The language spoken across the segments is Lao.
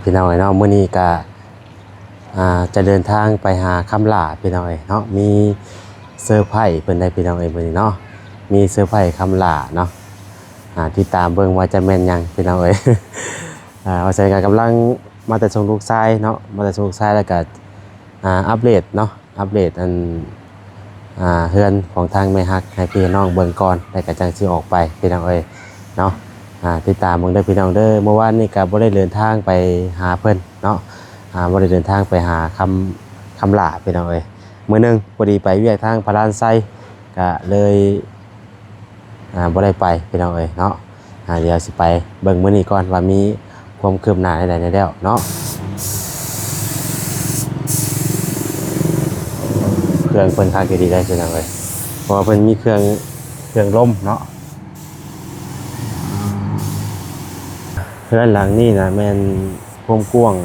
ພີ່ນ້ອງເອີຍເນາະ ມື້ນີ້ກະ ອ່າ ຈະເດີນທາງໄປຫາຄຳຫຼ້າພີ່ນ້ອງເອີຍເນາະ ມີເຊີໄພເພິ່ນໄດ໋ພີ່ນ້ອງເອີຍ ມື້ນີ້ເນາະ ມີເຊີໄພຄຳຫຼ້າເນາະ ອ່າ ຕິດຕາມເບິ່ງວ່າຈະແມ່ນຫຍັງພີ່ນ້ອງເອີຍ ອ່າ ວ່າຊັ້ນກະກຳລັງມາແຕ່ສົ່ງລູກຊາຍເນາະ ມາແຕ່ສົ່ງລູກຊາຍ ແລ້ວກະ ອ່າ ອັບເດດເນາະ ອັບເດດອັນ ອ່າ ເຮືອນຂອງທາງແມ່ຮັກໃຫ້ພີ່ໃຫ້ນ້ອງເບິ່ງກ່ອນ ແລ້ວກະຈັ່ງຊິອອກໄປພີ່ນ້ອງເອີຍເນາະ ອ່າ ຕິດຕາມເບິ່ງເດີພີ່ນ້ອງເດີ ເມື່ອວານນີ້ກະບໍ່ໄດ້ເດີນທາງໄປຫາເພິ່ນເນາະ ອ່າ ບໍ່ໄດ້ເດີນທາງໄປຫາຄຳ ຄຳຫຼ້າພີ່ນ້ອງເອີຍ ມື້ໜຶ່ງພໍດີໄປວຽກທາງພະລານໄຊ ກະເລີຍ ອ່າ ບໍ່ໄດ້ໄປພີ່ນ້ອງເອີຍເນາະ ອ່າ ດຽວຊິໄປເບິ່ງມື້ນີ້ກ່ອນວ່າມີຄວາມຄືບໜ້າແນວໃດແດ່ແລ້ວເນາະ ເຄື່ອງເພິ່ນຄັກອີ່ຫຼີໄດ໋ພີ່ນ້ອງເອີຍ ເພາະວ່າເພິ່ນມີເຄື່ອງ ເຄື່ອງລົມເນາະ ເຮືອນຫຼັງນີ້ນະແມ່ນຄວາມກວ້າງ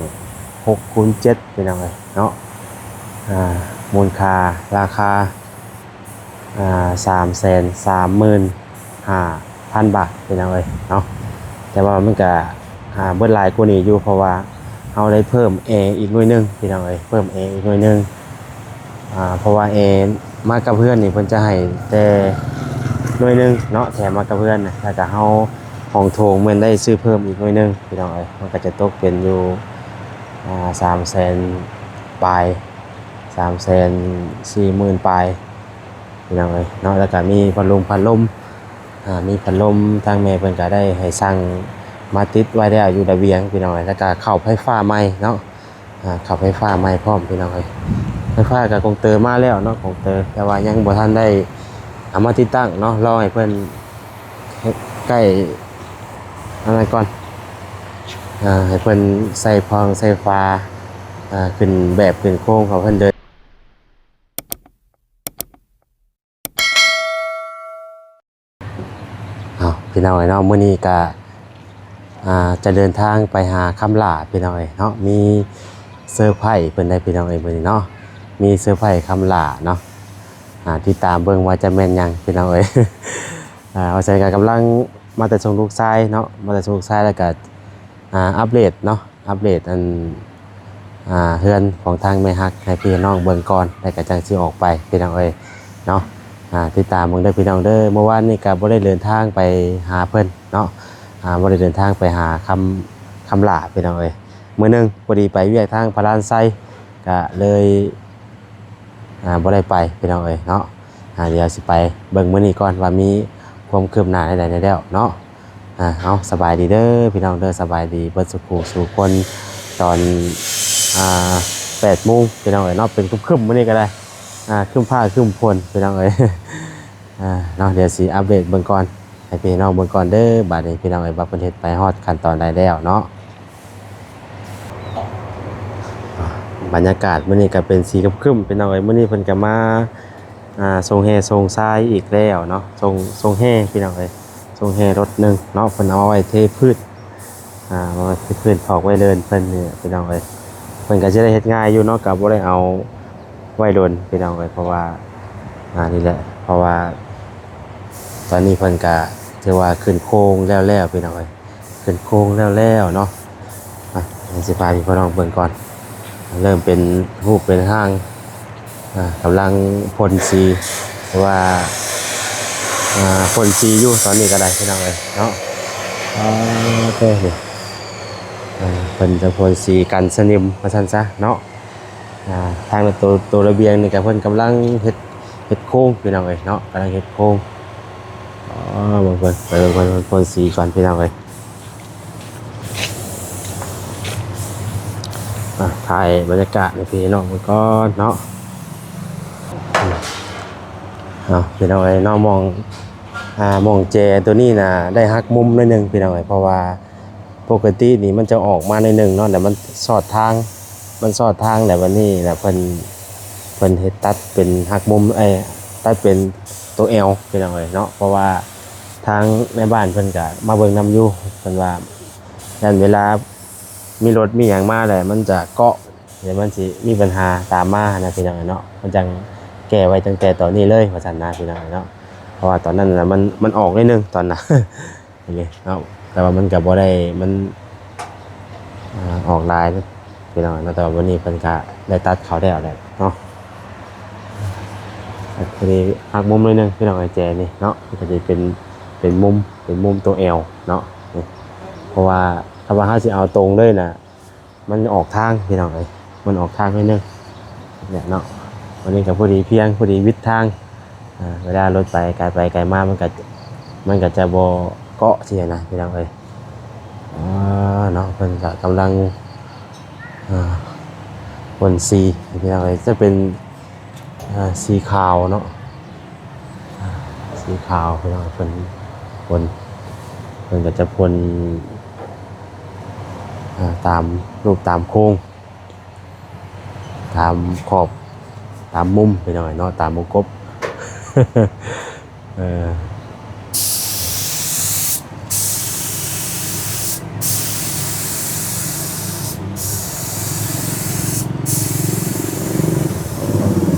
ຫົກຄູນເຈັດພີ່ນ້ອງເອີຍເນາະ ອ່າ ມູນຄ່າ ລາຄາ ອ່າ ສາມແສນສາມໝື່ນຫ້າພັນບາດພີ່ນ້ອງເອີຍເນາະ ແຕ່ວ່າມັນກະ ອ່າ ເບິດຫຼາຍກວ່ານີ້ຢູ່ ເພາະວ່າເຮົາໄດ້ເພີ່ມແອອີກໜ່ວຍໜຶ່ງພີ່ນ້ອງເອີຍ ເພີ່ມແອອີກໜ່ວຍໜຶ່ງ ອ່າ ເພາະວ່າແອມາກັບເຮືອນນີ້ເພິ່ນຈະໃຫ້ແຕ່ໜ່ວຍໜຶ່ງເນາະ ແຖມມາກັບເຮືອນນະ ແລ້ວກະເຮົາຫ້ອງໂຖງແມ່ນໄດ້ຊື້ເພີ່ມອີກໜ່ວຍໜຶ່ງພີ່ນ້ອງເອີຍ ມັນກະຈະຕົກເປັນຢູ່ ອ່າ ສາມແສນປາຍ ສາມແສນສີ່ໝື່ນປາຍ ພີ່ນ້ອງເອີຍເນາະ ແລ້ວກະມີພັດລົມ ພັດລົມ ອ່າ ມີພັດລົມ ທາງແມ່ເພິ່ນກະໄດ້ໃຫ້ສັ່ງມາຕິດໄວ້ແລ້ວຢູ່ລະບຽງພີ່ນ້ອງເອີຍ ແລ້ວກະເຂົ້າໄຟຟ້າໃໝ່ເນາະ ອ່າ ເຂົ້າໄຟຟ້າໃໝ່ພ້ອມພີ່ນ້ອງເອີຍ ໄຟຟ້າກະກົງເຕີມາແລ້ວເນາະ ກົງເຕີ ແຕ່ວ່າຍັງບໍ່ທັນໄດ້ເອົາມາຕິດຕັ້ງເນາະ ລໍໃຫ້ເພິ່ນໃກ້ອັນນັ້ນກ່ອນ ອ່າ ໃຫ້ເພິ່ນໃສ່ຟອງໃສ່ຝາ ອ່າ ຂຶ້ນແບບຂຶ້ນໂຄງຂອງເພິ່ນເດີ. ເອົາ ພີ່ນ້ອງເອີຍເນາະ ມື້ນີ້ກະ ອ່າ ຈະເດີນທາງໄປຫາຄຳຫຼ້າພີ່ນ້ອງເອີຍເນາະ ມີເຊີໄພເພິ່ນໄດ໋ພີ່ນ້ອງເອີຍ ມື້ນີ້ເນາະ ມີເຊີໄພຄຳຫຼ້າເນາະ ອ່າ ຕິດຕາມເບິ່ງວ່າຈະແມ່ນຫຍັງພີ່ນ້ອງເອີຍ ອ່າ ວ່າຊັ້ນກະກຳລັງມາແຕ່ສົ່ງລູກຊາຍເນາະ ມາແຕ່ສົ່ງລູກຊາຍ ແລ້ວກະ ອ່າ ອັບເດດເນາະ ອັບເດດອັນ ອ່າ ເຮືອນຂອງທາງແມ່ຮັກໃຫ້ພີ່ໃຫ້ນ້ອງເບິ່ງກ່ອນ ແລ້ວກະຈັ່ງຊິອອກໄປພີ່ນ້ອງເອີຍເນາະ ອ່າ ຕິດຕາມເບິ່ງເດີພີ່ນ້ອງເດີ ເມື່ອວານນີ້ກະບໍ່ໄດ້ເດີນທາງໄປຫາເພິ່ນເນາະ ອ່າ ບໍ່ໄດ້ເດີນທາງໄປຫາຄຳ ຄຳຫຼ້າພີ່ນ້ອງເອີຍ ມື້ໜຶ່ງພໍດີໄປວຽກທາງພະລານໄຊ ກະເລີຍ ອ່າ ບໍ່ໄດ້ໄປພີ່ນ້ອງເອີຍເນາະ ອ່າ ດຽວຊິໄປເບິ່ງມື້ນີ້ກ່ອນວ່າມີຄວາມຄືບໜ້າໃດໆແດ່ແລ້ວເນາະ ອ່າ ເອົາ ສະບາຍດີເດີພີ່ນ້ອງເດີ ສະບາຍດີເບິດສູ່ຜູ້ສູ່ຄົນ ຕອນ ອ່າ ແປດໂມງພີ່ນ້ອງເອີຍເນາະ ເປັນຄຶ້ມໆມື້ນີ້ກະໄດ້ ອ່າ ຄຶ້ມຟ້າຄຶ້ມຝົນພີ່ນ້ອງເອີຍ ອ່າ ເນາະ ດຽວຊິອັບເດດເບິ່ງກ່ອນ ໃຫ້ພີ່ນ້ອງເບິ່ງກ່ອນເດີ ບາດນີ້ພີ່ນ້ອງເອີຍ ວ່າເພິ່ນເຮັດໄປຮອດຂັ້ນຕອນໃດແລ້ວເນາະ. ອ່າ ບັນຍາກາດມື້ນີ້ກະເປັນສີຄຶ້ມໆພີ່ນ້ອງເອີຍ ມື້ນີ້ເພິ່ນກະມາ ອ່າ ສົ່ງແຮ່ສົ່ງຊາຍອີກແລ້ວເນາະ ສົ່ງ ສົ່ງແຮ່ພີ່ນ້ອງເອີຍ ສົ່ງແຮ່ລົດໜຶ່ງເນາະ ເພິ່ນເອົາມາໄວ້ເທພື້ນ ອ່າ ເອົາໄວ້ເທພື້ນ ຖອກໄວ້ເດີ່ນເພິ່ນນີ້ພີ່ນ້ອງເອີຍ ເພິ່ນກະຊິໄດ້ເຮັດງ່າຍຢູ່ເນາະ ກະບໍ່ໄດ້ເອົາໄວ້ດົນພີ່ນ້ອງເອີຍ ເພາະວ່າ ອ່າ ນີ້ແຫຼະ ເພາະວ່າຕອນນີ້ເພິ່ນກະຖືວ່າຂຶ້ນໂຄງແລ້ວໆພີ່ນ້ອງເອີຍ ຂຶ້ນໂຄງແລ້ວໆເນາະ ອ່ະ ຊິພາພີ່ພານ້ອງເບິ່ງກ່ອນ ເລີ່ມເປັນຮູບເປັນຮ່າງ ອ່າ ກຳລັງພົ່ນສີ ຫຼືວ່າ ອ່າ ພົ່ນສີຢູ່ຕອນນີ້ກະໄດ້ພີ່ນ້ອງເອີຍເນາະ ອ່າ ເອີ ນີ້ ອ່າ ເພິ່ນຈະພົ່ນສີກັນສະໜິມວ່າຊັ້ນຊະເນາະ ອ່າ ທາງໂຕ ໂຕລະບຽງນີ້ກະເພິ່ນກຳລັງເຮັດ ເຮັດໂຄງພີ່ນ້ອງເອີຍເນາະ ກຳລັງເຮັດໂຄງ ອໍ ເບິ່ງເພິ່ນ ໄປເບິ່ງເພິ່ນ ເພິ່ນພົ່ນສີກ່ອນພີ່ນ້ອງເອີຍ ອ່າ ຖ່າຍບັນຍາກາດໃຫ້ພີ່ນ້ອງເບິ່ງກ່ອນເນາະ ເອົາ ພີ່ນ້ອງເອີຍເນາະ ໝ່ອງ ອ່າ ໝ່ອງແຈໂຕນີ້ນະ ໄດ້ຫັກມຸມໜ້ອຍໜຶ່ງພີ່ນ້ອງເອີຍ ເພາະວ່າ ປົກກະຕິນີ້ມັນຈະອອກມາໜ້ອຍໜຶ່ງເນາະ ແລ້ວມັນສອດທາງ ມັນສອດທາງ ແລ້ວບາດນີ້ນະ ເພິ່ນ ເພິ່ນເຮັດຕັດເປັນຫັກມຸມ ເອີຍ ຕັດເປັນໂຕແອວພີ່ນ້ອງເອີຍເນາະ ເພາະວ່າທາງແມ່ບ້ານເພິ່ນກະມາເບິ່ງນຳຢູ່ ເພິ່ນວ່າຢ້ານເວລາມີລົດມີຫຍັງມາແລ້ວມັນຈະເກາະ ແລ້ວມັນຊິມີບັນຫາຕາມມາຫັ້ນນະພີ່ນ້ອງເອີຍເນາະ ມັນຈັ່ງແກ້ໄວ້ຕັ້ງແຕ່ຕອນນີ້ເລີຍວ່າຊັ້ນນະພີ່ນ້ອງເອີຍເນາະ ເພາະວ່າຕອນນັ້ນນະ ມັນ ມັນອອກໜ້ອຍໜຶ່ງຕອນນະ ນີ້ເນາະ ແຕ່ວ່າມັນກະບໍ່ໄດ້ ມັນ ອ່າ ອອກຫຼາຍເດ້ພີ່ນ້ອງເນາະ, ແຕ່ວ່າມື້ນີ້ເພິ່ນກະໄດ້ຕັດເຂົ້າແລ້ວແຫຼະເນາະ. ພໍດີຫັກມຸມໜ້ອຍໜຶ່ງພີ່ນ້ອງເອີຍ ແຈນີ້ເນາະ, ມັນກະຊິເປັນ ເປັນມຸມ ເປັນມຸມຕົວແອວເນາະ. ນີ້ ເພາະວ່າຖ້າວ່າເຮົາຊິເອົາຕົງເລີຍນະ ມັນອອກທາງພີ່ນ້ອງເອີຍ, ມັນອອກທາງໜ້ອຍໜຶ່ງແຫຼະເນາະ. ອັນນີ້ກະພໍດີພຽງ ພໍດີວິດທາງ. ອ່າ ເວລາລົດໄປ ໄກໄປໄກມາ ມັນກະ ມັນກະຈະບໍ່ເກາະຊີ້ນະພີ່ນ້ອງເອີຍ. ອ່າ ເນາະ ເພິ່ນກະກຳລັງ ອ່າ ພົ່ນສີພີ່ນ້ອງເອີຍ, ຈະເປັນ ອ່າ ສີຂາວເນາະ, ອ່າ ສີຂາວພີ່ນ້ອງເອີຍ. ເພິ່ນພົ່ນ ເພິ່ນກະຈະພົ່ນ ອ່າ ຕາມຮູບຕາມໂຄງ ຕາມຂອບຕາມມຸມພີ່ນ້ອງເນາະ, ຕາມວົງກົບ. ເອີ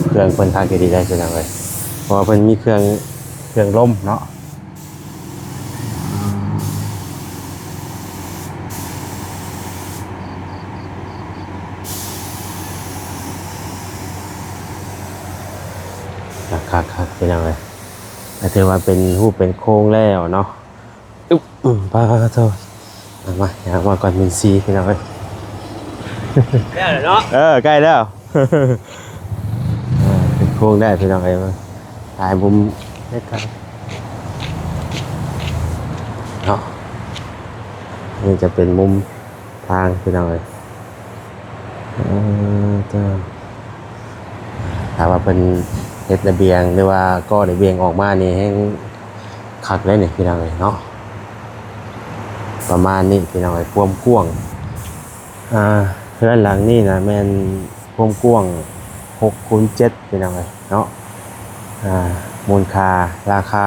ເຄື່ອງເພິ່ນຄັກອີ່ຫຼີໄດ໋ພີ່ນ້ອງເອີຍ, ເພາະວ່າເພິ່ນມີເຄື່ອງ ເຄື່ອງລົມເນາະ. ຄັກໆໆ ພີ່ນ້ອງເອີຍ, ກະຖືວ່າເປັນຮູບເປັນໂຄງແລ້ວເນາະ. ອຶບ ປາໂທ ເອົາມາ ເອົາມາກ່ອນ ເປັນສີພີ່ນ້ອງເອີຍ. ແລ້ວແຫຼະເນາະ. ເອີ ໃກ້ແລ້ວ. ເອີ ເປັນໂຄງໄດ້ພີ່ນ້ອງເອີຍ, ຖ່າຍມຸມໃກ້ໆເນາະ. ນີ້ຈະເປັນມຸມທາງພີ່ນ້ອງເອີຍ. ເອີ ເຈົ້າ ຖ້າວ່າເພິ່ນເຮັດລະບຽງ ຫຼືວ່າກໍ່ລະບຽງອອກມານີ້ ແຮ່ງຄັກເລີຍນີ້ພີ່ນ້ອງເອີຍເນາະ. ປະມານນີ້ພີ່ນ້ອງເອີຍ, ຄວາມກວ້າງ ອ່າ ເຮືອນຫຼັງນີ້ນະ ແມ່ນຄວາມກວ້າງຫົກຄູນເຈັດພີ່ນ້ອງເອີຍເນາະ. ອ່າ ມູນຄ່າ ລາຄາ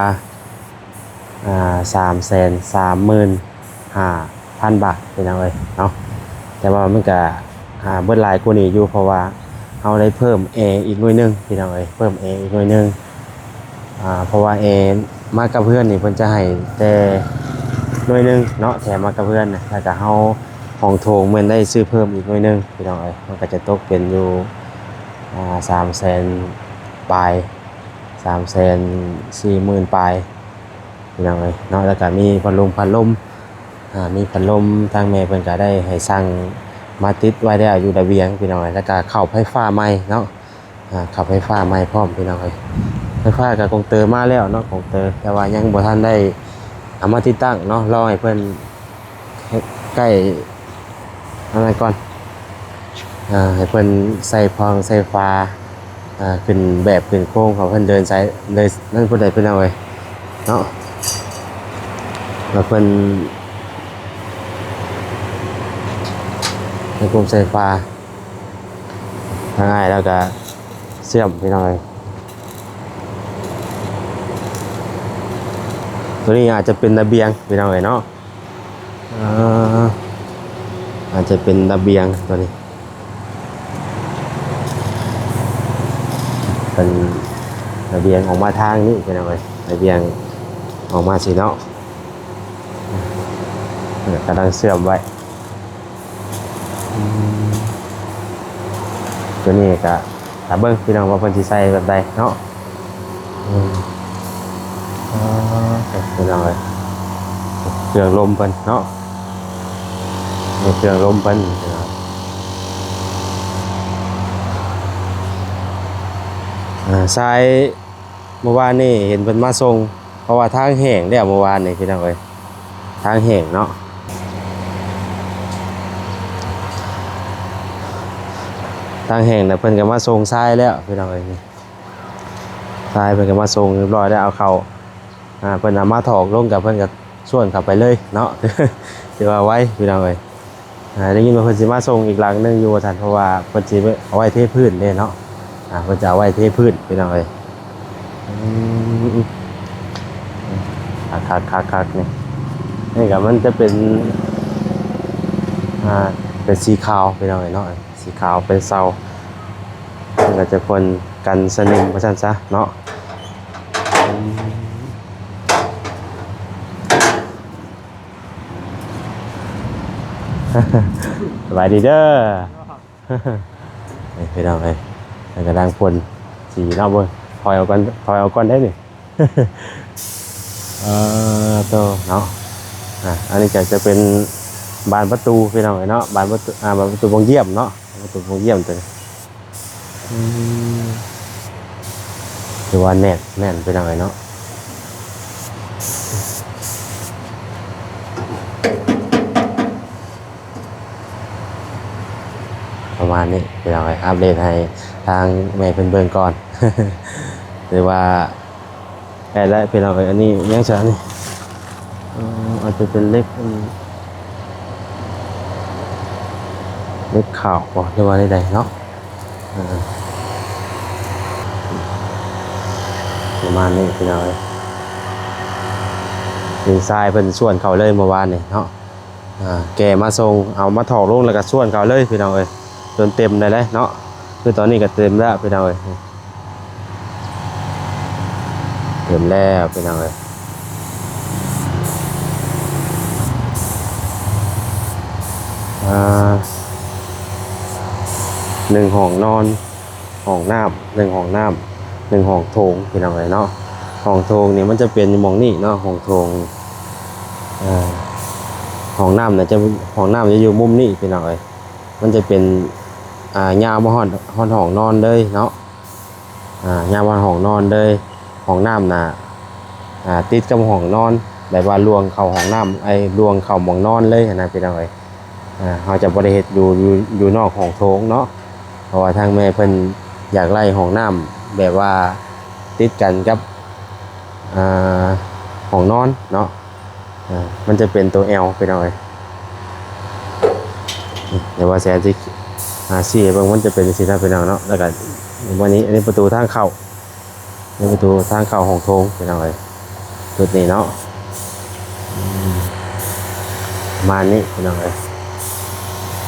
ອ່າ ສາມແສນສາມໝື່ນຫ້າພັນບາດພີ່ນ້ອງເອີຍເນາະ. ແຕ່ວ່າມັນກະ ອ່າ ເບິດຫຼາຍກວ່ານີ້ຢູ່ ເພາະວ່າເຮົາໄດ້ເພີ່ມແອອີກໜ່ວຍໜຶ່ງພີ່ນ້ອງເອີຍ, ເພີ່ມແອອີກໜ່ວຍໜຶ່ງ. ອ່າ ເພາະວ່າແອມາກັບເຮືອນນີ້ ເພິ່ນຈະໃຫ້ແຕ່ໜ່ວຍໜຶ່ງເນາະ, ແຖມມາກັບເຮືອນນະ. ແລ້ວກະເຮົາ ຫ້ອງໂຖງແມ່ນໄດ້ຊື້ເພີ່ມອີກໜ່ວຍໜຶ່ງພີ່ນ້ອງເອີຍ, ມັນກະຈະຕົກເປັນຢູ່ ອ່າ ສາມແສນປາຍ ສາມແສນສີ່ໝື່ນປາຍພີ່ນ້ອງເອີຍເນາະ. ແລ້ວກະມີພັດລົມ ພັດລົມ ອ່າ ມີພັດລົມ ທາງແມ່ເພິ່ນກະໄດ້ໃຫ້ສັ່ງມາຕິດໄວ້ແລ້ວຢູ່ລະບຽງພີ່ນ້ອງເອີຍ. ແລ້ວກະເຂົ້າໄຟຟ້າໃໝ່ເນາະ, ອ່າ ເຂົ້າໄຟຟ້າໃໝ່ພ້ອມພີ່ນ້ອງເອີຍ. ໄຟຟ້າກະກົງເຕີມາແລ້ວເນາະ, ກົງເຕີ ແຕ່ວ່າຍັງບໍ່ທັນໄດ້ເອົາມາຕິດຕັ້ງເນາະ, ລໍໃຫ້ເພິ່ນ ໃກ້ອັນນັ້ນກ່ອນ ອ່າ ໃຫ້ເພິ່ນໃສ່ຟອງໃສ່ຝາ ອ່າ ຂຶ້ນແບບຂຶ້ນໂຄງຂອງເພິ່ນເດີນສາຍ ເດີນນັ້ນພຸ້ນໃດພີ່ນ້ອງເອີຍເນາະ. ແລ້ວເພິ່ນໃສ່ໂຄງໃສ່ຝາ ທາງອ້າຍລາວກະເຊື່ອມພີ່ນ້ອງເອີຍ. ໂຕນີ້ອາດຈະເປັນລະບຽງພີ່ນ້ອງເອີຍເນາະ. ເອີ ອາດຈະເປັນລະບຽງໂຕນີ້ ເປັນລະບຽງອອກມາທາງນີ້ພີ່ນ້ອງເອີຍ, ລະບຽງອອກມາຊີ້ເນາະ, ກຳລັງເຊື່ອມໄວ້. ອືມ ໂຕນີ້ກະ ຖ້າເບິ່ງພີ່ນ້ອງວ່າເພິ່ນຊິໃສ່ແບບໃດເນາະ. ອືມ ອໍ ພີ່ນ້ອງເອີຍ ເຄື່ອງລົມເພິ່ນເນາະ, ນີ້ເຄື່ອງລົມເພິ່ນ. ອ່າ ຊາຍ ເມື່ອວານນີ້ເຫັນເພິ່ນມາສົ່ງ ເພາະວ່າທາງແຫ້ງແລ້ວເມື່ອວານນີ້ພີ່ນ້ອງເອີຍ, ທາງແຫ້ງເນາະ, ທາງແຫ້ງນະ ເພິ່ນກໍມາສົ່ງຊາຍແລ້ວພີ່ນ້ອງເອີຍ. ນີ້ ຊາຍເພິ່ນກໍມາສົ່ງຮຽບຮ້ອຍແລ້ວ, ເອົາເຂົ້າ ອ່າ ເພິ່ນເອົາມາຖອກລົງ ກໍເພິ່ນກໍ ຊວນເຂົ້າໄປເລີຍເນາະ. ຖືວ່າໄວພີ່ນ້ອງເອີຍ. ອ່າ ໄດ້ຍິນວ່າເພິ່ນຊິມາສົ່ງອີກຫຼັງໜຶ່ງຢູ່ວ່າຊັ້ນ, ເພາະວ່າເພິ່ນຊິເອົາໄວ້ເທພື້ນເດ້ເນາະ. ອ່າ ເພິ່ນຈະເອົາໄວ້ເທພື້ນພີ່ນ້ອງເອີຍ. ອືມ ຄັກໆໆໆ ນີ້ ນີ້ກໍມັນຈະເປັນ ອ່າ ເປັນສີຂາວພີ່ນ້ອງເອີຍເນາະ, ສີຂາວເປັນເສົາ ເພິ່ນກໍຈະເປັນກັນສະໜິມວ່າຊັ້ນຊະເນາະ. ອືມ. ສະບາຍດີເດີ. ນີ້ພີ່ນ້ອງເອີຍ ແລ້ວກໍດັງຝົນສີເນາະ ເບິ່ງ ຖອຍອອກກ່ອນ ຖອຍອອກກ່ອນໄດ້ນີ້. ເອີ ໂຕເນາະ ອ່າ ອັນນີ້ກໍຈະເປັນບານປະຕູພີ່ນ້ອງເອີຍເນາະ ບານປະຕູ ອ່າ ບານປະຕູໂຮງຢ້ຽມເນາະ ປະຕູໂຮງຢ້ຽມຕົວນີ້. ອືມ ຖືວ່າແໜ້ນ ແໜ້ນພີ່ນ້ອງເອີຍເນາະ. ປະມານນີ້ພີ່ນ້ອງເອີຍ ອັບເດດໃຫ້ທາງແມ່ເພິ່ນເບິ່ງກ່ອນ ຫຼືວ່າ ແລ້ວພີ່ນ້ອງເອີຍ ອັນນີ້ຫຍັງຊະນີ້? ເອີ ອາດຈະເປັນເຫຼັກ ເຫຼັກຂາວບໍ ຫຼືວ່າໃດໆເນາະ. ເອີ ປະມານນີ້ພີ່ນ້ອງເອີຍ ດີໄຊເພິ່ນຊວນເຂົ້າເລີຍເມື່ອວານນີ້ເນາະ. ອ່າ ແກ່ມາສົ່ງ ເອົາມາຖອກລົງ ແລ້ວກໍຊວນເຂົ້າເລີຍພີ່ນ້ອງເອີຍ ຈົນເຕັມໄດ້ເລີຍເນາະ. ຄືຕອນນີ້ກໍເຕັມແລ້ວພີ່ນ້ອງເອີຍ ເຕັມແລ້ວພີ່ນ້ອງເອີຍ. ອ່າ ໜຶ່ງຫ້ອງນອນ ຫ້ອງນ້ຳ ໜຶ່ງຫ້ອງນ້ຳ ໜຶ່ງຫ້ອງໂຖງພີ່ນ້ອງເອີຍເນາະ. ຫ້ອງໂຖງນີ້ມັນຈະເປັນຢູ່ໝ່ອງນີ້ເນາະ ຫ້ອງໂຖງ. ເອີ ຫ້ອງນ້ຳນະຈະ ຫ້ອງນ້ຳຈະຢູ່ມຸມນີ້ພີ່ນ້ອງເອີຍ ມັນຈະເປັນ ອ່າ ຍາວມາຮອດ ຮອດຫ້ອງນອນເລີຍເນາະ. ອ່າ ຍາວມາຮອດຫ້ອງນອນເລີຍ ຫ້ອງນ້ຳນະ ອ່າ ຕິດກັບຫ້ອງນອນ ແບບວ່າລວງເຂົ້າຫ້ອງນ້ຳ ໄອ້ລວງເຂົ້າໝ່ອງນອນເລີຍຫັ້ນນະພີ່ນ້ອງເອີຍ. ອ່າ ເຮົາຈະບໍ່ໄດ້ເຮັດຢູ່ ຢູ່ ຢູ່ນອກຫ້ອງໂຖງເນາະ ເພາະວ່າທາງແມ່ເພິ່ນຢາກໄດ້ຫ້ອງນ້ຳແບບວ່າຕິດກັນກັບ ອ່າ ຫ້ອງນອນເນາະ. ອ່າ ມັນຈະເປັນໂຕແອວພີ່ນ້ອງເອີຍ ດຽວວ່າແສນຊິ ອ່າ ຊີ້ໃຫ້ເບິ່ງ ມັນຈະເປັນຈັ່ງຊີ້ນະພີ່ນ້ອງເນາະ. ແລ້ວກໍວັນນີ້ ອັນນີ້ປະຕູທາງເຂົ້າ ນີ້ປະຕູທາງເຂົ້າຫ້ອງໂຖງພີ່ນ້ອງເອີຍ ຈຸດນີ້ເນາະ. ອືມ ປະມານນີ້ພີ່ນ້ອງເອີຍ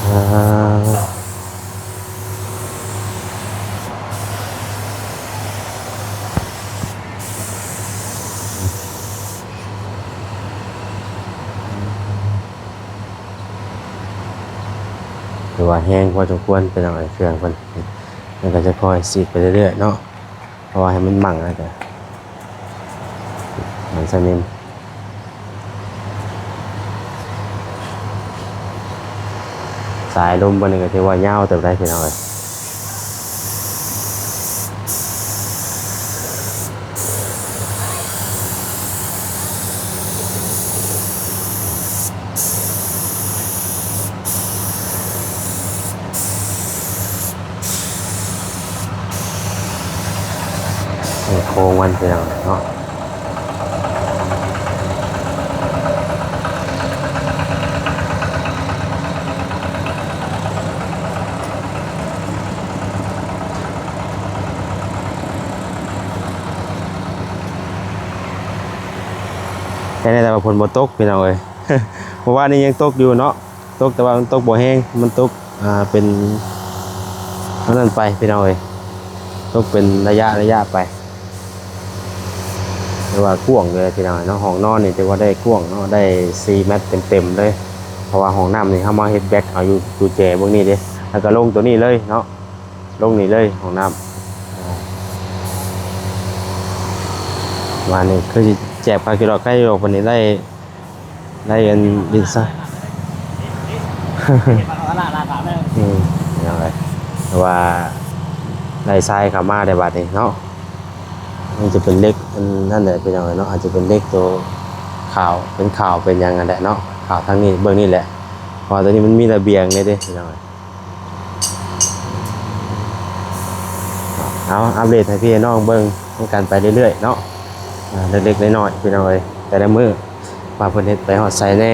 ອ່າ ຖືວ່າແຮງພໍສົມຄວນພີ່ນ້ອງເອີຍ ເຄື່ອງເພິ່ນ ມັນກໍຈະຄ່ອຍສີດໄປເລື້ອຍໆເນາະ ເພາະວ່າໃຫ້ມັນໝັ່ງແລ້ວກໍ ມັນສະໜິມ. ສາຍລົມເພິ່ນນີ້ກໍຖືວ່າຍາວເຕີບໄດ໋ພີ່ນ້ອງເອີຍ. ໂຄ້ງມັນພີ່ນ້ອງເນາະ ແຕ່ ແຕ່ວ່າຝົນບໍ່ຕົກພີ່ນ້ອງເອີຍ ເມື່ອວານນີ້ຍັງຕົກຢູ່ເນາະ. ຕົກ ແຕ່ວ່າມັນຕົກບໍ່ແຮງ ມັນຕົກ ອ່າ ເປັນອັນນັ້ນໄປພີ່ນ້ອງເອີຍ ຕົກເປັນໄລຍະໄລຍະໄປ. ແຕ່ວ່າກວ້າງເລີຍພີ່ນ້ອງເນາະ ຫ້ອງນອນນີ້ຖືວ່າໄດ້ກວ້າງເນາະ ໄດ້ສີ່ແມັດເຕັມໆເລີຍ ເພາະວ່າຫ້ອງນ້ຳນີ້ເຮົາມາເຮັດແບັກເອົາຢູ່ຕູແຈເບິ່ງນີ້ເດ້ ແລ້ວກໍລົງໂຕນີ້ເລີຍເນາະ ລົງນີ້ເລີຍຫ້ອງນ້ຳ. ອ່າ ວ່ານີ້ຄືຊິແຈບຄັກຢູ່ດອກ ໃກ້ຢູ່ດອກ ເພິ່ນນີ້ໄດ້ ໄດ້ອັນດິນຊະ ອືມ ພີ່ນ້ອງເອີຍ ແຕ່ວ່າໄດ້ຊາຍເຂົ້າມາໄດ້ບາດນີ້ເນາະ ມັນຈະເປັນເຫຼັກອັນນັ້ນແຫຼະພີ່ນ້ອງເອີຍເນາະ ອາດຈະເປັນເຫຼັກໂຕຂາວ ເປັນຂາວເປັນຫຍັງຫັ້ນແຫຼະເນາະ ຂາວທາງນີ້ເບິ່ງນີ້ແຫຼະ ເພາະວ່າໂຕນີ້ມັນມີລະບຽງແດ່ເດ້ພີ່ນ້ອງເອີຍ. ເອົາ ອັບເດດໃຫ້ພີ່ໃຫ້ນ້ອງເບິ່ງນຳກັນໄປເລື້ອຍໆເນາະ ອ່າ ເລັກໆນ້ອຍໆ ພີ່ນ້ອງເອີຍ ແຕ່ລະມື້ວ່າເພິ່ນເຮັດໄປຮອດໃສແດ່.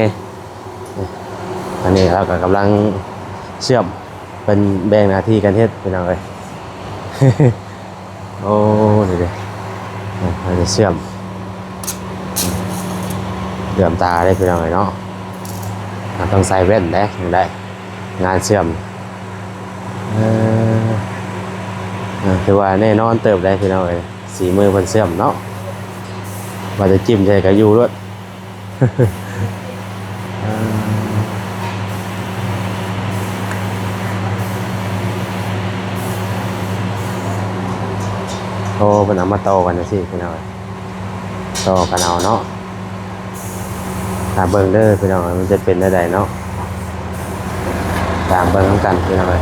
ອັນນີ້ເຮົາກໍກຳລັງເຊື່ອມ ເພິ່ນແບ່ງໜ້າທີ່ກັນເຮັດ ພີ່ນ້ອງເອີຍ. ໂອ້ ນີ້ເດ້ ອ່າ ເຮົາຈະເຊື່ອມ ເຫຼື້ອມຕາເດ້ ພີ່ນ້ອງເອີຍເນາະ ອ່າ ຕ້ອງໃສ່ແວ່ນເດ້ ຈັ່ງໃດ ງານເຊື່ອມ ເອີ ອ່າ ຖືວ່າແນ່ນອນເຕີບໄດ໋ ພີ່ນ້ອງເອີຍ ສີມືເພິ່ນເຊື່ອມເນາະ ວ່າຈະຈິ້ມໃສ່ກໍຢູ່ໂລດ. ອ່າ ໂອ້ ເພິ່ນເອົາມາຕໍ່ກັນຈັ່ງຊີ້ພີ່ນ້ອງ ຕໍ່ກັນເອົາເນາະ. ຖ້າເບິ່ງເດີພີ່ນ້ອງ ມັນຈະເປັນແນວໃດເນາະ ຕາມເບິ່ງນຳກັນພີ່ນ້ອງເອີຍ.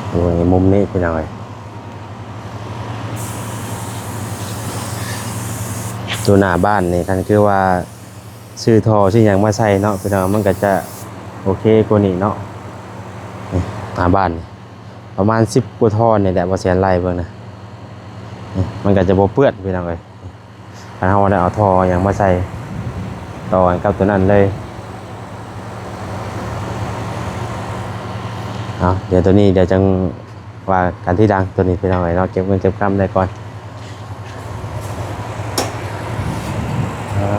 ໂອ້ຍ ມຸມນີ້ພີ່ນ້ອງເອີຍ ຢູ່ໜ້າບ້ານນີ້ ຄັນຄືວ່າຊື້ທໍ່ຊື້ຫຍັງມາໃສ່ເນາະພີ່ນ້ອງ ມັນກໍຈະໂອເຄກວ່ານີ້ເນາະ. ນີ້ ໜ້າບ້ານນີ້ປະມານສິບກວ່າທໍ່ນີ້ແຫຼະ ບໍ່ແສນໄລ່ເບິ່ງນະ ນີ້ ມັນກໍຈະບໍ່ເປື້ອນພີ່ນ້ອງເອີຍ. ຄັນເຮົາໄດ້ເອົາທໍ່ຫຍັງມາໃສ່ຕໍ່ກັນກັບຕົວນັ້ນເລີຍ. ເອົາ ດຽວຕົວນີ້ ດຽວຈັ່ງວ່າກັນທີຫຼັງ ຕົວນີ້ພີ່ນ້ອງເອີຍເນາະ ເກັບເງິນເກັບຄຳໄດ້ກ່ອນ. ອ່າ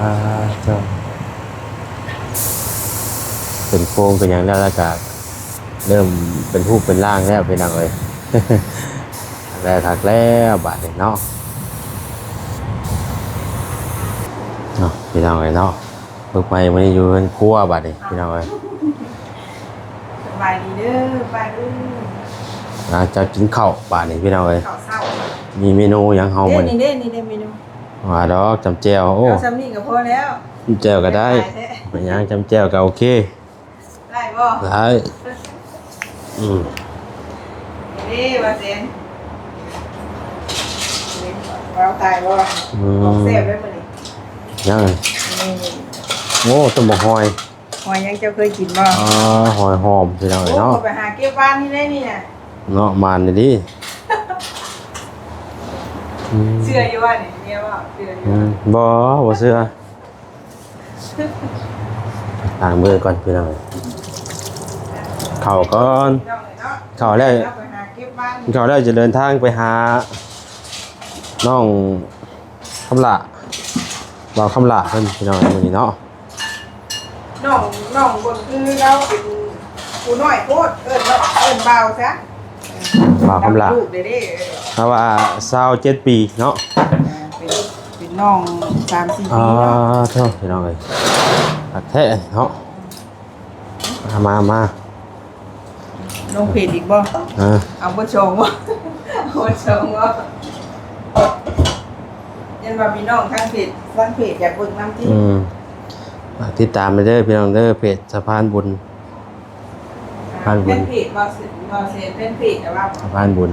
ເປັນໂຄງເປັນຫຍັງແລ້ວ ແລ້ວກະເລີ່ມເປັນຮູບເປັນຮ່າງແລ້ວພີ່ນ້ອງເອີຍ. ແລ້ວຄັກແລ້ວບາດນີ້ເນາະ ເນາະ ພີ່ນ້ອງເອີຍເນາະ. ເບິ່ງໄປມື້ນີ້ຢູ່ເຮືອນຄົວບາດນີ້ພີ່ນ້ອງເອີຍ. ສະບາຍດີເດີປ້າເດີ. ຫຼັງຈາກກິນເຂົ້າບາດນີ້ພີ່ນ້ອງເອີຍ ເຂົ້າເຊົ້າ ມີເມນູຫຍັງເຮົາມື້ນີ້? ນີ້ເດ້ ນີ້ເດ້ເມນູ ວ່າດອກ ຈຳແຈ່ວ. ໂອ້ ເອົາສ່ຳນີ້ກໍພໍແລ້ວ ຈຳແຈ່ວກໍໄດ້ ເປັນຫຍັງ ຈຳແຈ່ວກໍໂອເຄ. ໄດ້ບໍ່? ໄດ້. ອືມ ເດ້ວ່າແຊນ ເວົ້າຕາຍບໍ່? ອືມ ຂອງແຊບເດ້ມື້ນີ້ ຍັງ ນີ້ ໂອ້ ຕົ້ມບັກຫອຍ ຫອຍຫຍັງ ເຈົ້າເຄີຍກິນບໍ່? ອໍ ຫອຍຫອມພີ່ນ້ອງເອີຍເນາະ. ໂອ້ ໄປຫາເກັບວານນີ້ເດ້ນີ້ນະ ເນາະ ມານດີ. ອືມ ເຊື່ອຢູ່ວ່ານີ້ ເມຍເວົ້າ ເຊື່ອຢູ່ ອືມ ບໍ່ ບໍ່ເຊື່ອ. ລ້າງມືກ່ອນພີ່ນ້ອງ ເຂົ້າກ່ອນ ເຂົ້າແລ້ວ ເຂົ້າແລ້ວຈະເດີນທາງໄປຫານ້ອງຄຳຫຼ້າ ບ່າວຄຳຫຼ້າເພິ່ນພີ່ນ້ອງ ມື້ນີ້ເນາະ. ນ້ອງ ນ້ອງເບິ່ງຄືລາວເປັນຜູ້ນ້ອຍໂພດ ເອີ້ນ ເອີ້ນບ່າວຊະ. ບ່າວຄຳຫຼ້າ ເພາະວ່າຊາວເຈັດປີເນາະ ເປັນ ເປັນນ້ອງສາມສີ່ປີເນາະ. ອ້າ ໂທ້ ພີ່ນ້ອງເອີຍ ຄັກແທ້ເນາະ. ມາ ມາ ມາ ລົງເພຈອີກບໍ່? ເອົາ ເອົາເບິດຊ່ອງບໍ່? ເອົາເບິດຊ່ອງບໍ່? ຢ້ານວ່າພີ່ນ້ອງທາງເພຈ ທາງເພຈຢາກເບິ່ງນຳຕິ. ອືມ ຝາກຕິດຕາມໄປເດີພີ່ນ້ອງເດີ ເພຈສະພານບຸນ ສະພານບຸນ ແຟນເພຈ ບ່າວເຊນ ບ່າວເຊນ ແຟນເພຈ ສະພານບຸນ.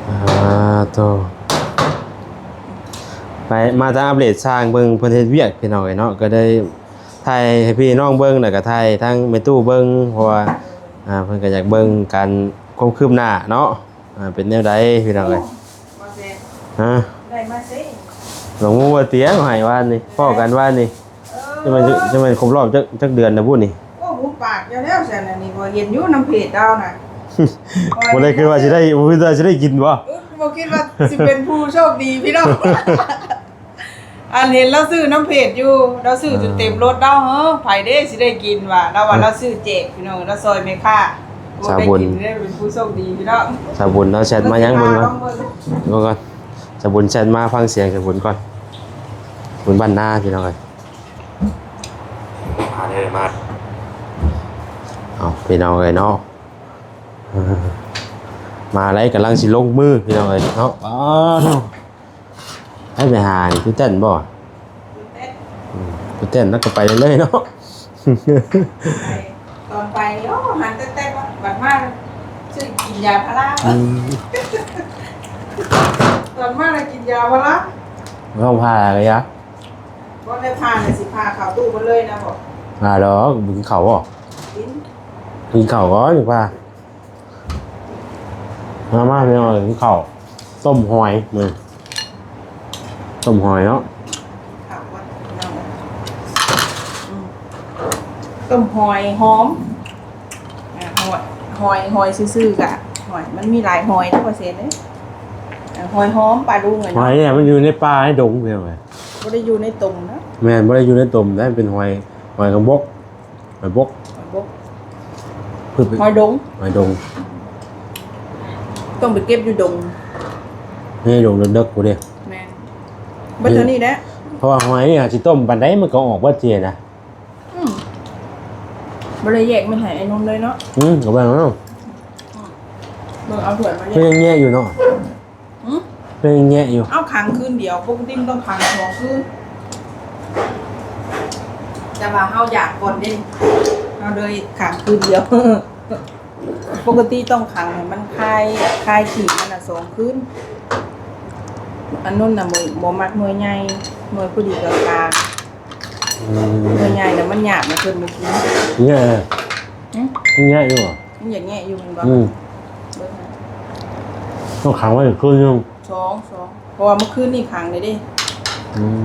ອ່າ ໂທ້ ໄປ ມາຕາມອັບເດດຊ່າງເບິ່ງເພິ່ນເຮັດວຽກພີ່ນ້ອງເອີຍເນາະ ກໍໄດ້ຖ່າຍໃຫ້ພີ່ນ້ອງເບິ່ງ ແລ້ວກໍຖ່າຍທາງແມ່ຕູ້ເບິ່ງ ເພາະວ່າ ອ່າ ເພິ່ນກໍຢາກເບິ່ງການຄວາມຄືບໜ້າເນາະ. ອ່າ ເປັນແນວໃດພີ່ນ້ອງເອີຍ? ໂອ້ ບໍ່ແຊນ ຮະ? ໄດ້ມາເຊ ລອງຮູ້ວ່າຕຽງໃຫ້ວານນີ້ ພໍ້ກັນວານນີ້. ເອີ ຈະແມ່ນ ຈະແມ່ນຄົບຮອບຈັກ ຈັກເດືອນແລ້ວບຸນີ້? ໂອ້ ຫຸບປາກເຈົ້າແລ້ວຊັ້ນ ອັນນີ້ບໍ່ເຫັນຢູ່ນຳເພຈລາວນະ. ບໍ່ໄດ້ຄິດວ່າຊິໄດ້ ບໍ່ຄິດວ່າຊິໄດ້ກິນບໍ່? ບໍ່ຄິດວ່າຊິເປັນຜູ້ໂຊກດີພີ່ນ້ອງ. ອັນເຫັນລາວຊື້ນຳເພຈຢູ່ ລາວຊື້ຈົນເຕັມລົດລາວ ເຮີ ໃຜເດ້ຊິໄດ້ກິນວ່າ ລາວວ່າລາວຊື້ແຈກພີ່ນ້ອງ ລາວຊ່ອຍແມ່ຄ້າ. ໂອ້ ສາວບຸນ ໄດ້ກິນ ເປັນຜູ້ໂຊກດີພີ່ນ້ອງ. ສາວບຸນລາວແຊັດມາຫຍັງເບິ່ງກ່ອນ ເບິ່ງກ່ອນ. ສາວບຸນແຊັດມາ ຟັງສຽງສາວບຸນກ່ອນ ບຸນບ້ານນາພີ່ນ້ອງເອີຍ. ມາເດີ ມາ ເອົາ ພີ່ນ້ອງເອີຍເນາະ ມາໄດ້ ກຳລັງຊິລົງມືພີ່ນ້ອງເອີຍເນາະ. ອ້າວ ໃຜໄປຫານີ້ ຕື່ນເຕັ້ນບໍ່? ຕື່ນເຕັ້ນ ອືມ ຕື່ນເຕັ້ນແລ້ວກໍໄປເລີຍເນາະ. ຕອນໄປນີ້ ໂອ້ ຫັນແຕ່ໆ ບັດມາຊື້ກິນຢາພາລາ. ອືມ ຕອນມາລະກິນຢາພາລາ ເຮົາພາກະຢາ ບໍ່ໄດ້ພາ ຊິພາເຂົ້າຕູ້ເບິດເລີຍນະບໍ? ພາດອກ ກິນເຂົ້າບໍ່? ກິນ ກິນເຂົ້າກ່ອນ ພາ. ມາ ມາ ພີ່ນ້ອງ ກິນເຂົ້າ ຕົ້ມຫອຍ ມື້ນີ້ ຕົ້ມຫອຍເນາະ. ເຂົ້າກ່ອນ ພີ່ນ້ອງ ອືມ ຕົ້ມຫອຍຫອມ ອ່າ ຫອຍ ຫອຍ ຫອຍຊື່ໆ ກະ ຫອຍ ມັນມີຫຼາຍຫອຍເນາະ ພໍ່ເຊນເອີຍ. ອ່າ ຫອຍຫອມ ປາດຸງ ຫອຍເນາະ ມັນຢູ່ໃນປ່າໃນດົງ ພີ່ນ້ອງເອີຍ ບໍ່ໄດ້ຢູ່ໃນຕົມນະ. ແມ່ນ ບໍ່ໄດ້ຢູ່ໃນຕົມນະ ເປັນຫອຍ ຫອຍກະບົກ ຫອຍບົກ ຫອຍບົກ ຫອຍດົງ ຫອຍດົງ. ຕ້ອງໄປເກັບຢູ່ດົງ ໃນດົງເດິກໆພຸ້ນເດ້. ແມ່ນ ເບິດເທົ່ານີ້ແຫຼະ ເພາະວ່າຫອຍນີ້ຫາຊິຕົ້ມປານໃດມັນກໍອອກເບິດຊີ້ນະ. ອືມ ບໍ່ໄດ້ແຍກມັນໃຫ້ໄອ້ນົນເລີຍເນາະ. ອືມ ກໍແບ່ງເອົາ ອືມ ເບິ່ງເອົາຖ້ວຍມາແຍກ ກໍຍັງແຍກຢູ່ເນາະ. ຫືມ ກໍຍັງແຍກຢູ່ ເອົາຂັງຄືນດຽວ ປົກກະຕິມັນຕ້ອງຂັງສອງຄືນ ແຕ່ວ່າເຮົາຢາກກ່ອນເດ້ ເຮົາເລີຍຂັງຄືນດຽວ. ປົກກະຕິຕ້ອງຂັງໃຫ້ມັນຄາຍ ຄາຍຂີ້ມັນນະສອງຄືນ. ອັນນັ້ນນະ ບໍ່ ບໍ່ມັກໜ່ວຍໃຫຍ່ ໜ່ວຍພໍດີກາງໆ. ອືມ ໜ່ວຍໃຫຍ່ນະມັນຫຍາບ ມັນເພິ່ນບໍ່ກິນ. ແຍກ ຫຶ ມັນແຍກຢູ່ບໍ່? ມັນຢາກແຍກຢູ່ແມ່ນບໍ່? ອືມ ເບິ່ງ ຕ້ອງຂັງໄວ້ຄືນໜຶ່ງ ສອງ ສອງ ເພາະວ່າເມື່ອຄືນນີ້ຂັງເລີຍເດ້. ອືມ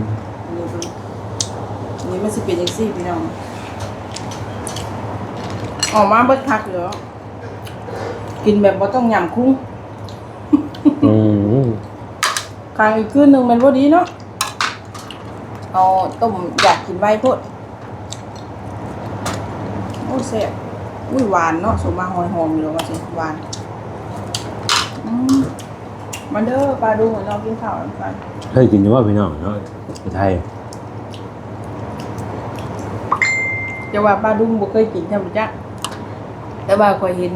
ນີ້ເບິ່ງ ນີ້ມັນຊິເປັນຈັ່ງຊີ້ພີ່ນ້ອງ ອອກມາເບິດຄັກເລີຍ ກິນແບບບໍ່ຕ້ອງຫຍ້ຳຄຸງ. ອືມ ຄ້າງອີກຄືນໜຶ່ງແມ່ນບໍ່ດີເນາະ ເອົາຕົ້ມ ຢາກກິນໄວໂພດ. ໂອ້ ແຊບ ອຸ້ຍ ຫວານເນາະ ສົມມາຫອຍຫອມຢູ່ແລ້ວວ່າຊິຫວານ. ອືມ ມາເດີ ປ້າລຸງ ມານອນກິນເຂົ້ານຳກັນ. ເຄີຍກິນຢູ່ບໍ່ພີ່ນ້ອງເນາະ ຢູ່ໄທ? ຈະວ່າປ້າລຸງບໍ່ເຄີຍກິນຊ້ຳຈັກ ແຕ່ວ່າຂ້ອຍເຫັນ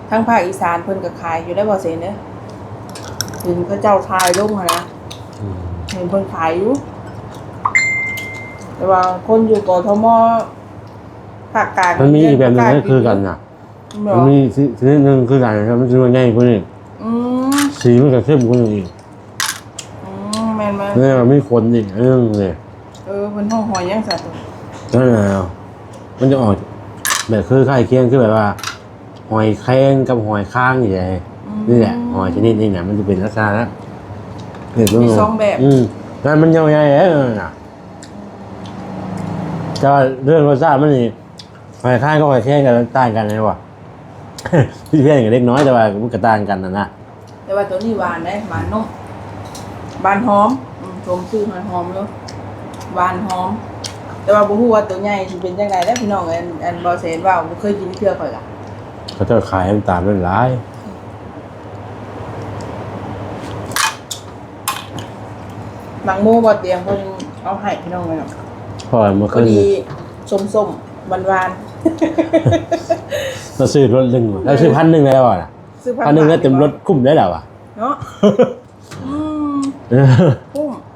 ທາງພາກອີສານເພິ່ນກໍຂາຍຢູ່ໄດ໋ ບໍ່ເຊັນເດີ ເຫັນເຂົາເຈົ້າຖ່າຍລົງຫັ້ນນະ. ອືມ ເຫັນເພິ່ນຂາຍຢູ່ ແຕ່ວ່າຄົນຢູ່ ກທມ ພາກກາງ ມັນມີອີກແບບໜຶ່ງ ມັນຄືກັນນະ ມັນມີຊະນິດໜຶ່ງຄືກັນ ແຕ່ມັນຊິວ່າໃຫຍ່ກວ່ານີ້. ອືມ ສີມັນກໍເຂັ້ມກວ່ານີ້ອີກ. ອືມ ແມ່ນໆ ແລ້ວກໍມີຂົນອີກອັນໜຶ່ງເດ້. ເອີ ເພິ່ນຮ້ອງຫອຍຫຍັງຊະ? ນັ້ນແຫຼະ ມັນຈະອອກແບບຄືຄ້າຍຄຽງ ຄືແບບວ່າຫອຍແຄງກັບຫອຍຄາງນີ້ແຫຼະ. ອືມ ນີ້ແຫຼະ ຫອຍຊະນິດນີ້ນະ ມັນຈະເປັນລັກສະນະນັ້ນ ເຫັນບໍ່? ມີສອງແບບ. ອືມ ແຕ່ມັນຍາວໃຫຍ່ເດ້ນັ້ນນະ ແຕ່ວ່າເລື່ອງລົດຊາດມັນນີ້ ຫອຍຄາງກັບຫອຍແຄງກໍຕ່າງກັນແມ່ນບໍ່? ທີ່ພຽງກັບເດັກນ້ອຍ ແຕ່ວ່າມັນກໍຕ່າງກັນຫັ້ນນະ. ແຕ່ວ່າໂຕນີ້ຫວານເດ້ ຫວານນຸ້ມ ຫວານຫອມ. ອືມ ຊົມຊື່ຫອຍຫອມເລີຍ ຫວານຫອມ. ແຕ່ວ່າບໍ່ຮູ້ວ່າໂຕໃຫຍ່ຊິເປັນຈັ່ງໃດເດ້ພີ່ນ້ອງ. ອັນ ອັນບໍ່ແສນເວົ້າ ບໍ່ເຄີຍກິນເທື່ອຂ້ອຍກະ ເຂົາເຈົ້າຂາຍນ້ຳຕານມັນຫຼາຍ. ໝາກໂມບໍ່ຕຽງເພິ່ນເອົາໃຫ້ພີ່ນ້ອງເອີຍເນາະ ເພາະວ່າມື້ຄືນນີ້ ພໍດີສົ້ມໆ ຫວານໆ. ລາວຊື້ລົດໜຶ່ງ ລາວຊື້ພັນໜຶ່ງໄດ້ແລ້ວນະ ຊື້ພັນໜຶ່ງໄດ້ເຕັມລົດ ຄຸ້ມໄດ້ແລ້ວວະເນາະ. ອືມ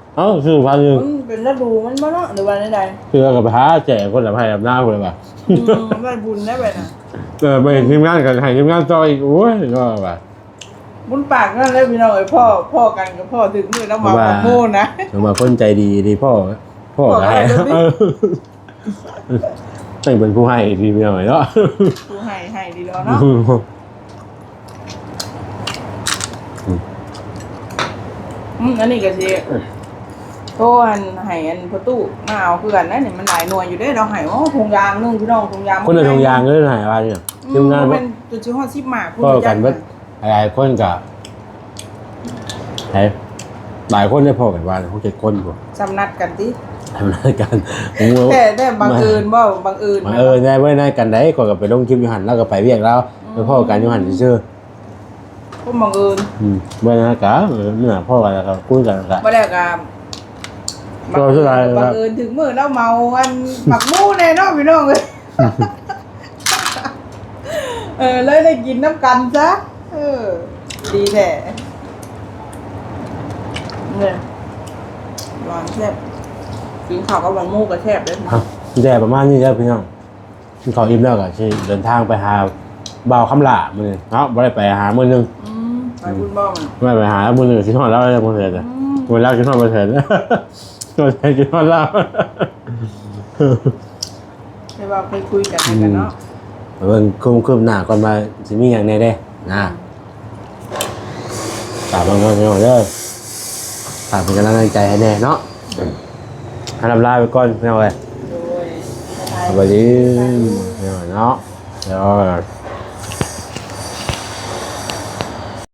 ຄຸ້ມ. ເອົ້າ ຊື້ພັນໜຶ່ງ ມັນເປັນລະດູມັນບໍ່ເນາະ ຫຼືວ່າແນວໃດ? ຄືເຮົາກໍໄປຫາແຈກຄົນລະໄຮ່ລະນາພຸ້ນແຫຼະວ່າ. ອືມ ໄດ້ບຸນໄດ້ແບບນັ້ນ. ເອີ ໄປເຮັດທີມງານກໍໃຫ້ທີມງານຕໍ່ອີກ ໂອ້ຍ ກໍວ່າ ບຸນປາກນັ້ນແຫຼະພີ່ນ້ອງເອີຍ. ພໍ້ ພໍ້ກັນກໍພໍ້ຖືກມື້ລາວເມາບັກໂມນະ ເພາະວ່າຄົນໃຈດີທີ່ພໍ້ ພໍ້ກໍໃຫ້. ເອີ ຕ້ອງເປັນຜູ້ໃຫ້ທີ່ພີ່ນ້ອງເອີຍເນາະ ຜູ້ໃຫ້ ໃຫ້ດີແລ້ວເນາະ. ອືມ ອືມ ອັນນີ້ກໍຊິໂທອັນ ໃຫ້ອັນພໍ່ຕູ້ມາເອົາຄືກັນນະ. ນີ້ມັນຫຼາຍໜ່ວຍຢູ່ເດ້ ລາວໃຫ້. ໂອ້ ຖົງຢາງໜຶ່ງພີ່ນ້ອງ ຖົງຢາງ ຄົນລະຖົງຢາງເລີຍ ໃຫ້ວ່ານີ້ ອືມ ທີມງານ ບໍ່ແມ່ນ ຈົນຊິຮອດສິບໝາກພຸ້ນ ເວົ້າກັນເບິດ. ຫຼາຍຄົນກໍ ໃຜ ຫຼາຍຄົນໄດ້ພໍ້ກັນວ່າ ຫົກເຈັດຄົນພຸ້ນ. ສຳນັດກັນຕິ ສຳນັດກັນ. ແຕ່ ແຕ່ບັງເອີນບໍ່? ບັງເອີນ ບັງເອີນໄດ້ ບໍ່ໄດ້ນັດກັນໃດ. ຂ້ອຍກໍໄປລົງຄລິບຢູ່ຫັ້ນ ລາວກໍໄປວຽກລາວ ອືມ ໄປພໍ້ກັນຢູ່ຫັ້ນຊື່ໆ. ຄວາມບັງເອີນ ອືມ ບໍ່ໄດ້ນັດກັນ. ເອີ ນີ້ນະ ພໍ້ກັນແລ້ວກໍຄຸຍກັນແລ້ວ ບໍ່ແລ້ວກໍ ບັງເອີນ ບັງເອີນຖືກມື້ລາວເມາອັນໝາກໂມແດ່ເນາະ ພີ່ນ້ອງເອີຍ. ເອີ ເລີຍໄດ້ກິນນຳກັນຊະ. ເອີ ດີແທ້ ນີ້ ຫວານແຊບ. ກິນເຂົ້າກັບໝາກໂມກໍແຊບເດ້. ອ່ະ ແດ່ ປະມານນີ້ເດີພີ່ນ້ອງ ກິນເຂົ້າອີ່ມແລ້ວກໍຊິເດີນທາງໄປຫາບ່າວຄຳຫຼ້າມື້ນີ້ເນາະ. ບໍ່ໄດ້ໄປຫາມື້ໜຶ່ງ. ອືມ ໄປບຸນບໍ່? ບໍ່ໄດ້ໄປຫາມື້ໜຶ່ງ ຊິຮອດລາວແລ້ວມື້ນີ້. ອືມ ເວລາຊິຮອດບໍ່ເຖິງ ຊິຮອດລາວ. ແຕ່ວ່າໄປຄຸຍກັນ ອືມ ກັນເນາະ ເບິ່ງຄວາມຄືບໜ້າກ່ອນວ່າຊິມີຫຍັງແດ່ເດ້ນະ. ອືມ ຝາກເບິ່ງເດີພີ່ນ້ອງເດີ ຝາກເປັນກຳລັງແຮງໃຈໃຫ້ແດ່ເນາະ. ອືມ ໃຫ້ລຳລາໄປກ່ອນພີ່ນ້ອງເອີຍ. ໂດຍ ສະບາຍດີ ສະບາຍດີພີ່ນ້ອງເນາະ. ໂດຍ.